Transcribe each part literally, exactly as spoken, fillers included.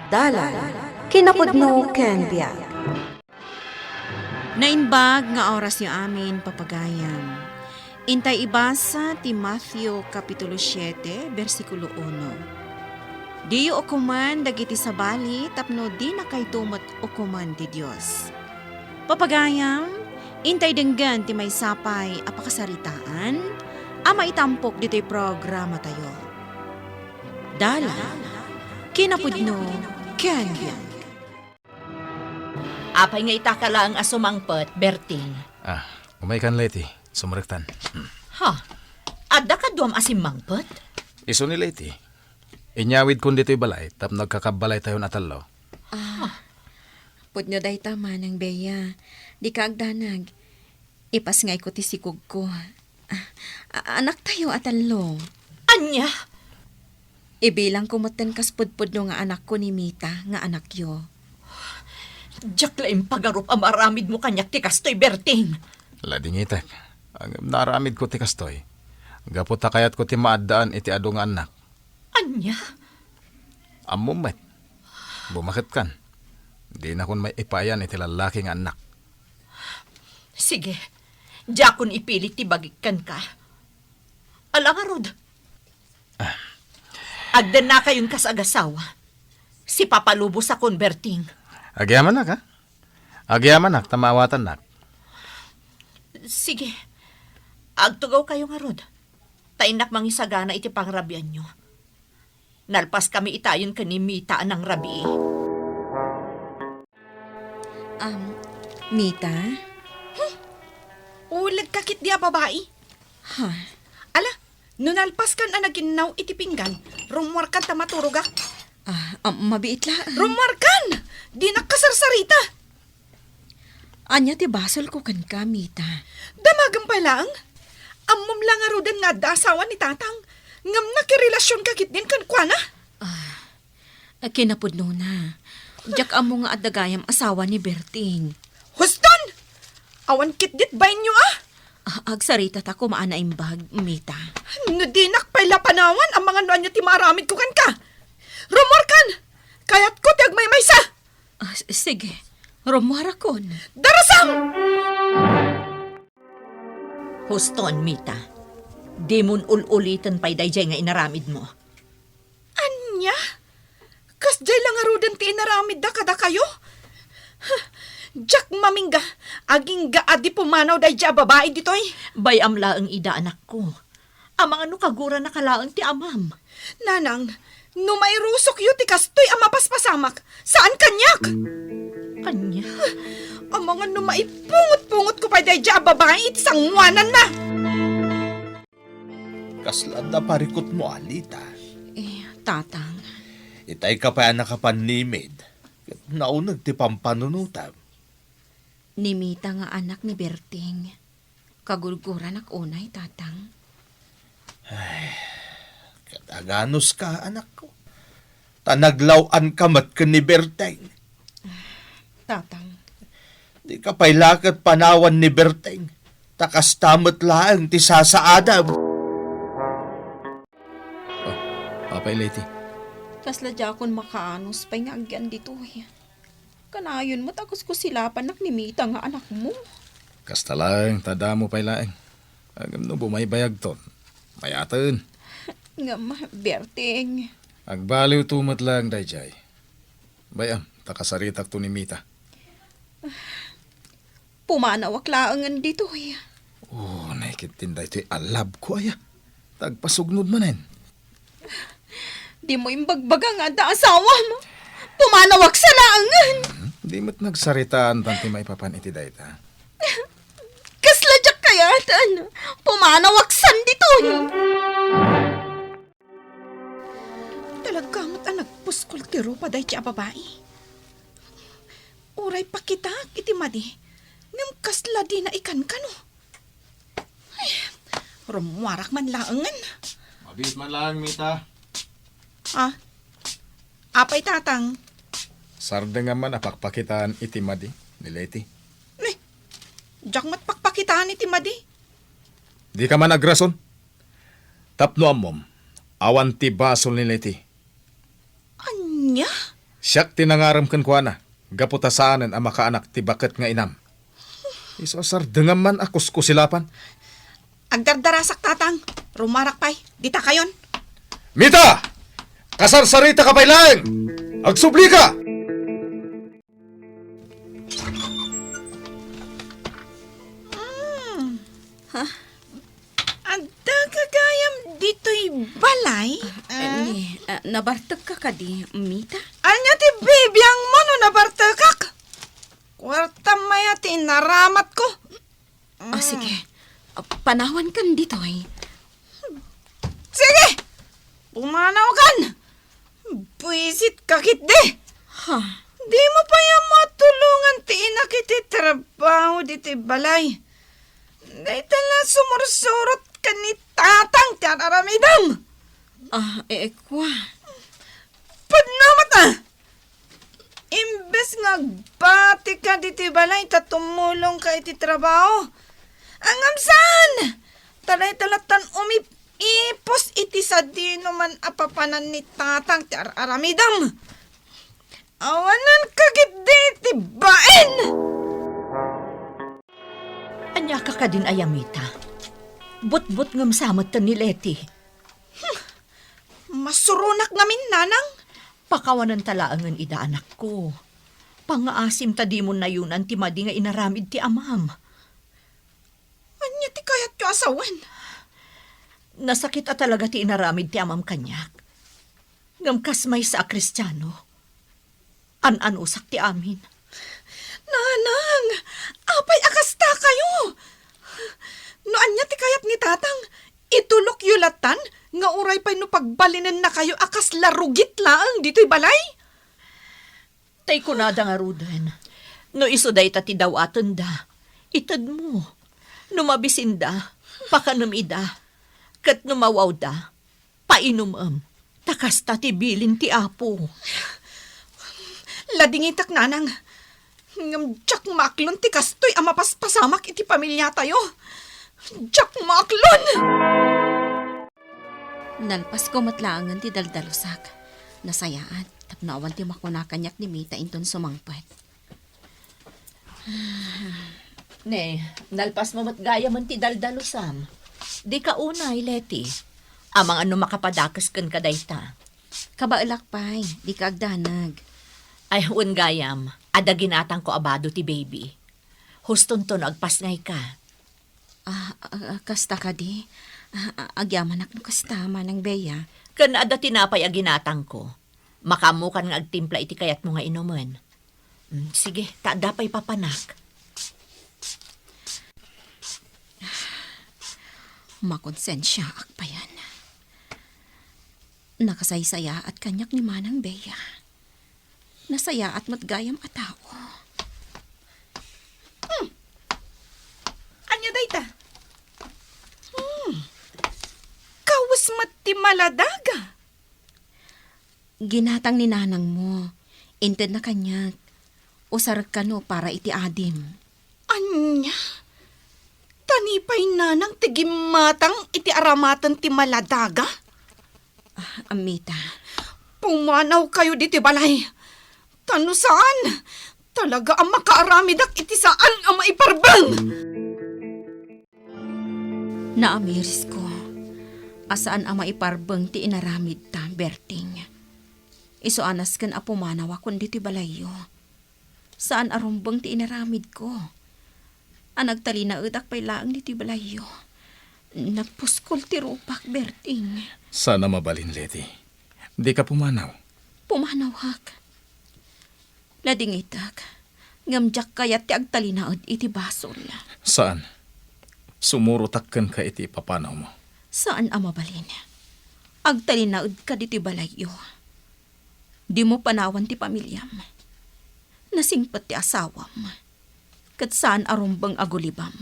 Dalan, kinapudno ken biag. Naimbag nga orasyo amin, papagayam. Intay ibasa ti Mateo Kapitulo siete, bersikulo uno. Diyo ukoman dagiti sabali tapno dinakayto met ukoman ti Dios. Papagayam, intay denggen ti maysa pay a pakasaritaan a maitampok ditoy programatayo. Dalan, kinapudno, ken biag. Apay nga itaka laeng a sumangpet, Berting? Ah, umaykan, Leti. Sumrektan. Hmm. Ha? Adda kaduam a simmangpet? Isu ni Leti. Inyawidkon ditoy balay tapno agkakabbalaytayon a tallo. Ah, pudno dayta, Manang Bea. Dika agdanag. Ipasngayko ti sikogko. Ah, a-, anaktayo a tallo. Ania? Ibilangko metten kas pudpudno nga anakko ni Mita nga anakyo. Diak la impagarup a maaramidmo kaniak ti kastoy, Berting. Ladingitek. Ngem naaramidko ti kastoy. Gapu ta kayatko ti maaddaan iti adu nga annak. Ania? Ammom met. Bumaketkan. Dinakon maipayan iti lallaki nga annak. Sige. Diakon ipilit ti bagik kenka. Ala ngarud. Ah. Agdennakayon kas agasawa. Sipapalubosakon, Berting. Agyamanak, ha? Agyamanak, ta maawatannak. Sige. Agtugawkayo ngarud. Ta innak mangisagana iti pangrabianyo. Nalpaskami itayon ken ni Mita a nangrabii. Am, Mita? Hmm? Ulegka ketdi a babai? Ha? Ala, no nalpaskan a naginnaw iti pinggan, rummuarkan ta maturogak. Ah, am, mabiit la. Rummuarkan! Dinak kasarsarita! Ania ti basolko kenka, Mita? Damagem pay laeng. Ammom la ngaruden nga adda asawa ni Tatang, ngem nakirelasionka ketdin kenkuana? Ah, kinapudnona. Diak ammo nga adda gayam asawa ni Berting. Huston! Awan ketdit bainyo, a? Ah, agsaritata koma a naimbag, Mita. No dinak pay la panawan, amangan no ania ti maaramidko kenka. Rummuarkan! Kayatko ti agmaymaysa! Ah, s-, sige. Rummuarakon. Darasam! Huston, Mita. Dimon ul-uliten pay daydiay nga inaramidmo. Ania? Kasdiay la ngaruden ti inaramidda kadakayo? Huh, diak mamingga, agingga a di pumanaw daydiay a babai ditoy. Bay-am laeng ida, anakko. Amangan no kaguranaka laeng ti amam. Nanang, no mairusokyo ti kastoy a mapaspasamak, saan kaniak? Ania? Amangan no maipungot-pungotko pay daydiay a babai iti sangoananna. Kasla adda parikutmo, Alita? Eh, Tatang. Itay ka pay a nakapannimid, ket nauneg ti pampanunotam. Ni Mita nga anak ni Berting. Kagurguranak unay, Tatang. Ay, ket aganuska, anakko. Ta naglaw-anka met ken ni Berteng. Tatang. Dika pay la ket panawan ni Berteng, ta kasta met laeng ti sasaadam. Oh, Apay Leti. Kasla diakon makaanus pay nga agyan ditoy. Kanayon met a kuskusilapanak ni Mita nga anakmo. Kasta laeng, ta damo pay laeng. Ngem no bumaybayagton, mayaten. Ngem, Berting. Agbaliwto met laeng daydiay. Bay-am, ta kasaritakto ni Mita. Pumanawak laengen ditoy. Oh, naiket din daytoy a love ko, aya. Tagpasugnod manen. Dimo imbagbaga nga adda asawam. Pumanawak sa laengen. Hmm, di met nagsaritaan tan ti maipapan iti dayta. Kasla diak kayatan. Pumanawak san ditoy. Talaga met a nagpuskol ti rupa daydi a babai. Uray pakitaak iti madi, ngem kasla dina ikankano. Ay, rummuarak man laengen. Mabiit man laeng, Mita. Ah, apay, Tatang? Sardengam man a pakpakitaan iti madi ni Leti. Ni, diak met pakpakitaan iti madi. Dika man agrason. Tapno ammom, awan ti basol ni Leti. Ania? Siak ti nangarem kenkuana, gapu ta saanen a makaanak ti baket nga inam. Isu a sardengam man a kuskusilapan. Agdardarasak, Tatang. Rumarak pay. Dita kayon. Mita! Kasarsaritaka pay laeng! Agsublika! Mm. Ha? Adda ka gayam ditoy balay? Ah, ah, ni, ah, nabartekka kadi, Mita? Ania ti bibiangmo no nabartekak? Kuartam aya ti inaramatko. Ah, sige. Ah, panawankan ditoy. Sige! Pumanawkan! Buisit ka ketdi! Ha? Dimo pay a matulongan ti inak iti trabaho ditoy balay. Dayta la sumursurot ken ni Tatang ti ar-aramidem. Ah, eh, eh, kwa. Pudno met a! Imbes nga agbatika ditoy balay ta tumulongka iti trabaho, ngem saan! Ta dayta lattan umip-ipos iti sadino man a papanan ni Tatang ti ar-aramidem. Awananka ketdi iti bain! Ania ka kadin aya, Mita? Butbutngem sa metten ni Leti. Hmm. Masuronak ngamin, Nanang. Pakawanenta laengen ida, anakko. Pangngaasim ta dimon nayonan ti madi nga inaramid ti amam. Ania ti kayatyo a sawen? Nasakit a talaga ti inaramid ti amam kaniak. Ngem kas maysa a Kristiano, an-anusak ti amin. Nanang, apay a kastakayo? No ania ti kayat ni Tatang, itulokyo lattan nga uray pay no pagbalinennakayo a kasla rugit laeng ditoy balay? Tay kunada ngaruden, no isu dayta ti daw-atenda, itedmo. No mabisinda, pakanem ida. Ket no mawawda, painumem, ta kasta ti bilin ti Apo. Ladingitek, Nanang. Ngem diak maaklon ti kastoy a mapaspasamak iti pamiliatayo. Diak maaklon! Nalpasko met laengen ti daldalusak. Nasayaat, tapno awan ti makuna kaniak ni Mita inton sumangpet. Ne, nalpasmo met gayamen ti daldalusam. Dika unay, Leti. Amangan no makapadakes kenka dayta. Kabaelak pay, dika agdanag. Ay, wen gayam, adda ginatangko a bado ti baby. Hustonto no agpasngayka. Ah, ah, ah, kasta kadi? Ah, ah, agyamanak no kasta, Manang Bea. Ken adda tinapay a ginatangko. Makaammokan nga agtimpla iti kayatmo nga inumen. Mm, sige, ta adda pay papanak. Makonsensiaak payen. Nakasaysayaat kaniak ni Manang Bea. Nasayaat met gayam a tao. Hmm. Ania dayta? Hmm. Kawes met ti maladaga. Ginatang ni nanangmo. Intedna kaniak. Usarek kano para iti adim. Ania? Ta ni pay nanang ti gimmatang iti aramaten ti maladaga? Ah, Amita. Pumanawkayo ditoy balay. Ta no saan, talaga a makaaramidak iti saan a maiparbeng. Naamirisko a saan a maiparbeng ti inaramidta, Berting. Isu a nasken a pumanawakon ditoy balayyo. Saan a rumbeng ti inaramidko. A nagtalinaedak pay laeng ditoy balayyo. Nagpuskol ti rupak, Berting. Saan a mabalin, Leti. Dika pumanaw. Pumanawak. Nadingitak. Ngem diak kayat ti agtalinaed iti basol. Saan. Sumurotak kenka iti ipapanawmo. Saan a mabalin. Agtalinaedka ditoy balayyo. Dimo panawan ti pamiliam. Nasingpet ti asawam. Ket saan a rumbeng a gulibam.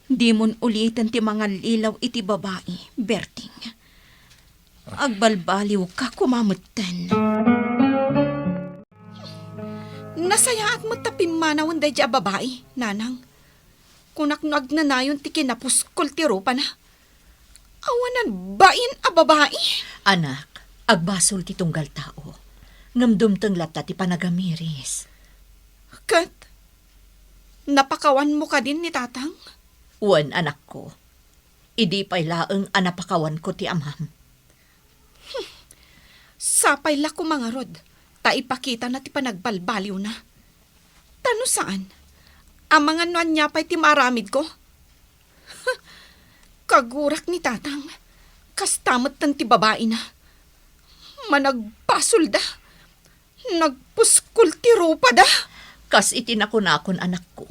Dimon uliten ti mangallilaw iti babai, Berting. Agbalbaliwka koma metten. Nasayaat met ta pimmanawen daydiay a babai, Nanang. Kunak no agnanayon ti kinapuskol ti rupana. Awanan bain a babai. Anak, agbasol ti tunggal tao. Ngem dumteng latta ti panagamiris. Ket napakawanmo kadin ni Tatang? Wen, anakko. Idi pay laeng a napakawanko ti amam. Sapay la koma ngarud ta ipakitana ti panagbalbaliwna. Ta no saan, amangan no ania pay ti maaramidko? Kagurak ni Tatang, kasta metten ti babaina. Managbasolda. Nagpuskol ti rupada. Kas iti nakunakon, anakko,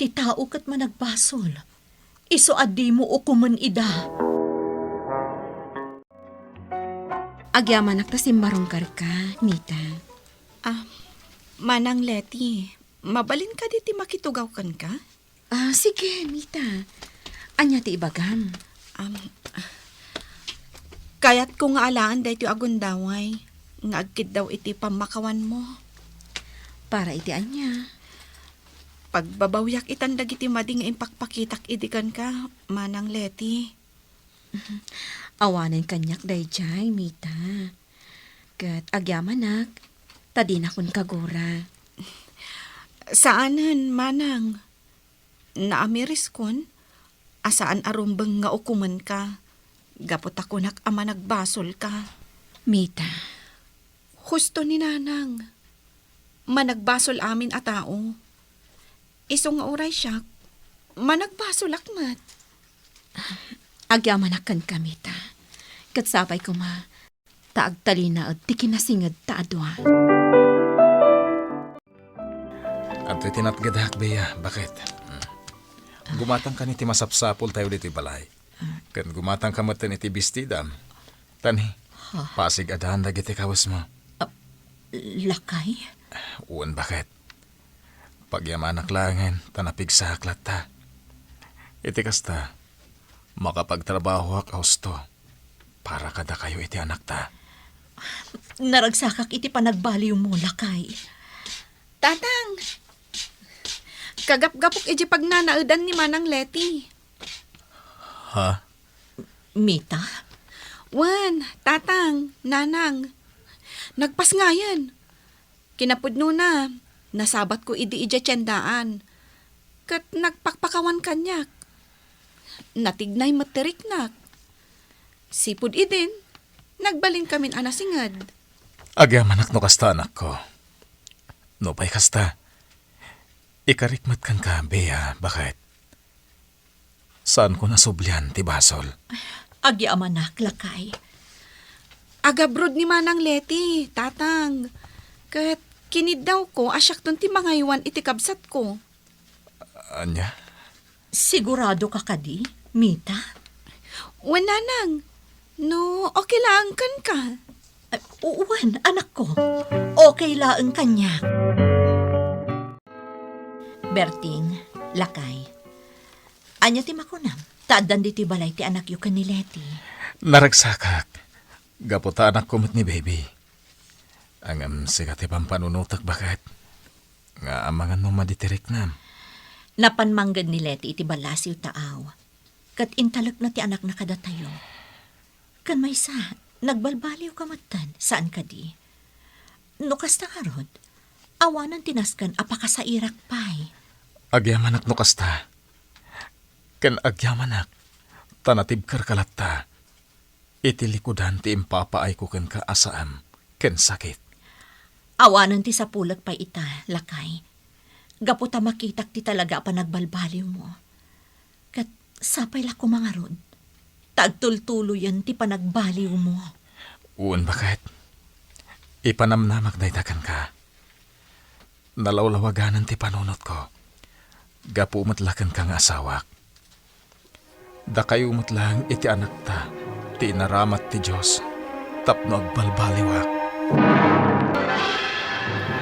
ti tao ket managbasol. Isu a dimo ukomen ida. Agyamanak ta simmarungkarka, Mita. Ah, Manang Leti, mabalin kadi ti makitugaw kenka? Ah, sige, Mita. Ania ti ibagam? Am, kayatko nga alaen daytoy a gundaway nga agkiddaw iti pammakawanmo. Para iti ania? Pagbabawiak itan dagiti madi nga impakpakitak idi kenka, Manang Leti. Awanen kaniak daydiay, Mita. Ket agyamanak, ta dinakon kagura. Saanen, Manang. Naamiriskon a saan a rumbeng nga ukomenka, gapu ta kunak a managbasolka. Mita. Husto ni Nanang. Managbasol amin a tao. Isu nga uray siak, managbasolak met. Agyamanak kenka, Mita. Ket sapay koma, ta agtalinaed ti kinasinged ta a dua. Adtoy ti natgedak, Bea, baket. Hmm. Gumatangkan iti masapsapultayo ditoy balay. Ken gumatangka metten iti bestidam. Tani, pasig-adaen dagiti kawesmo. Ah, lakay? Wen, baket. Pagyamanak laengen ta napigsaak latta. Iti kasta, makapagtrabahoak a husto para kadakayo iti anakta. Naragsakak iti panagbaliwmo, lakay. Tatang, kagapgapuk iti pagnanaedan ni Manang Leti. Ha? Mita? Wen, Tatang, Nanang. Nagpasngayen. Kinapudnona, nasabatko idi idiay tiendaan. Ket nagpakpakawan kaniak. Natignay met ti riknak. Sipud idin, nagbalinkamin a nasinged. Agyamanak no kasta, anakko. Nupay kasta, ikarik met kenka, Bea, baket. Saanko nasublian ti basol. Agyamanak, lakay. Agabrod ni Manang Leti, Tatang. Ket kiniddawko a siakton ti mangaywan iti kabsatko. Ania? Sigurado ka kadi, Mita? Wen, Nanang. No, okay laeng kenka. Ay, u-, wen, anakko. Okay laeng kaniak. Berting, lakay. Ania ti makunam? Ta addan ditoy balay ti anakyo ken ni Leti. Naragsakak. Gapu ta anakko met ni Baby. Ngem sika ti pampanunotek, baket. Nga amangan no madi ti riknam. Napan mangged ni Leti iti ballasiw ta aw. Ket intalekna ti anakna kadatayo. Ken maysa, nagbalbaliwka metten, saan kadi? No kasta ngarud, awanen ti nasken a pakasairak pay. Agyamanak no kasta. Ken agyamanak, ta natibkerka latta iti likudan ti impapaayko kenka a saan ken sakit. Awanen ti sapulek pay ita, lakay. Gapu ta makitak ti talaga a panagbalbaliwmo. Ket sapay la koma ngarud, ta agtultuloyen ti panagbaliwmo. Wen, baket. Ipanamnamak dayta kenka. Nalawlawaganen ti panunotko. Gapu met la kenka nga asawak. Dakayo met laeng iti anakta ti inaramat ti Dios tapno agbalbaliwak.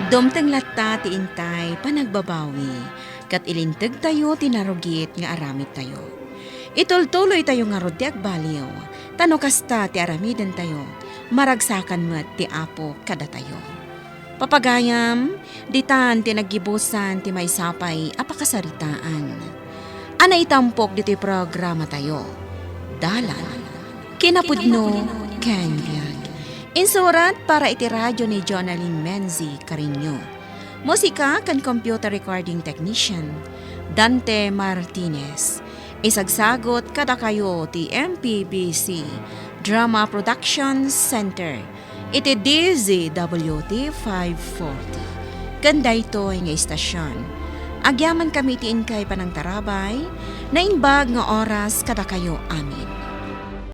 Dumteng latta ti intay panagbabawi, ket ilintegtayo ti narugit nga aramidtayo. Itultuloytayo ngarud ti agbaliw, ta no kasta ti aramidentayo, maragsakan met ti Apo kadatayo. Papagayam, ditan ti naggibusan ti maysa pay a pakasaritaan a naitampok ditoy programatayo, Dalan, Kinapudno, ken Biag. Insurat para iti radyo ni Jonalyn Menzi Cariño. Musika ken computer recording technician, Dante Martinez. Isagsagot kadakayo ti M P B C Drama Production Center iti D Z W T five forty. Ken daytoy nga istasyon, agyamankami ti inkay panangtarabay, naimbag nga oras kadakayo amin.